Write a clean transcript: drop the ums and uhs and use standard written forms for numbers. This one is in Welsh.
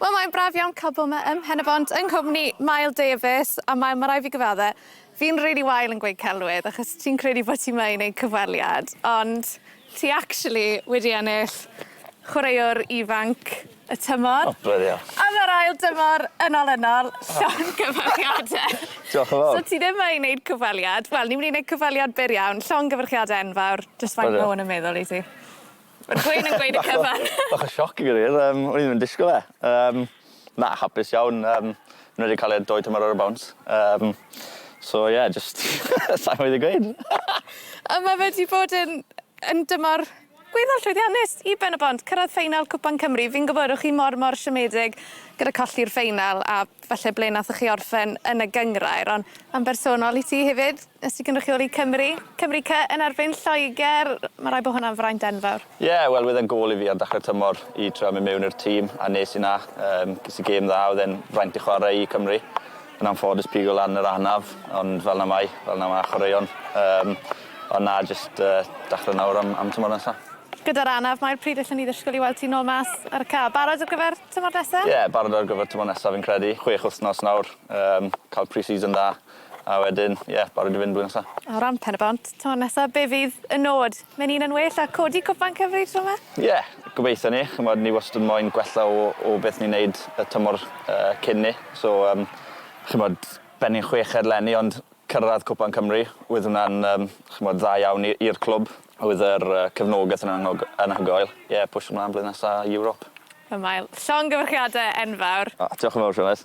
Wel mae'n braf iawn ca'l bo' 'ma ym Mhen-y-bont yng nghwmni Mael Davies a Mael ma' rai' fi gyfadde fi'n rili wael yn gweud celwydd achos ti'n credu bod ti 'ma i neud cyfweliad ond ti actually wedi ennill chwaraewr ifanc y tymor. O bloody 'ell. Am yr ail dymor yn olynol. Llongyfarchiade. Diolch yn fowr. So ti ddim 'ma i neud cyfweliad, wel ni myn' i neud cyfweliad byr iawn, llongyfarchiade enfawr, jyst faint ma' 'wn yn meddwl i ti? Ma'r gwên yn gweud y cyfan. Bach o sioc i gweud y gwir yym o'n i ddim yn disgwl e. Yym na hapus iawn yym ma' wedi ca'l e doi tymor ar y bounce yym so ie jyst sai'n gwbo beth i gweud. A ma' fe 'di bod yn yn dymor gweddol llwyddiannus i Ben y Bont cyrradd ffeinal Cwpan Cymru fi'n gwbod o'ch chi mor mor siomedig gyda colli'r ffeinal a falle ble nathoch chi orffen yn y gynghrair on' yn bersonol i ti hefyd Nes ti gynrychioli Cymru, Cymru Cy yn erbyn Lloeger, ma' raid bo' hwnna'n fraint enfawr. Ie, wel wedd e'n gôl i fi ar dechre tymor i trio myn' mewn i'r tîm a nes i 'na. Ges i gêm dda o'dd e'n fraint i chwarae i Cymru. Yn anffodus pigo lan yr anaf ond fel 'na mae, fel 'na ma' chwaraeon. Yym on' na jyst dechre nawr am am tymor nesa. Gyda'r anaf mae'r pryd allen ni ddisgwyl i weld ti nôl mas ar y ca. Barod ar gyfer tymor nesa? Ie, barod ar gyfer tymor nesa fi'n credu. Chwech wthnos nawr, yym ca'l pre-season dda. A wedyn, ie, barod i fynd blwyddyn nesa. O ran Pen-y-bont, tymor nesa, be' fydd y nod? Myn' un yn well a codi cwpan Cymru tro 'ma? Ie, gobeithio 'ny. Ch'mod, ni wastad moyn gwella o o beth ni'n neud y tymor yy cyn 'ny. So yym ch'mod, benni'n chweched leni ond cyrradd cwpan Cymru, wedd hwnna'n yym ch'mod dda iawn i i'r clwb. Oedd yr yy cefnogeth yn angog- anhygoel. Ie, pwsho mlan blwyddyn nesa Ewrop. Wel Mael, llongyfarchiade enfawr. O diolch yn fawr Sioned.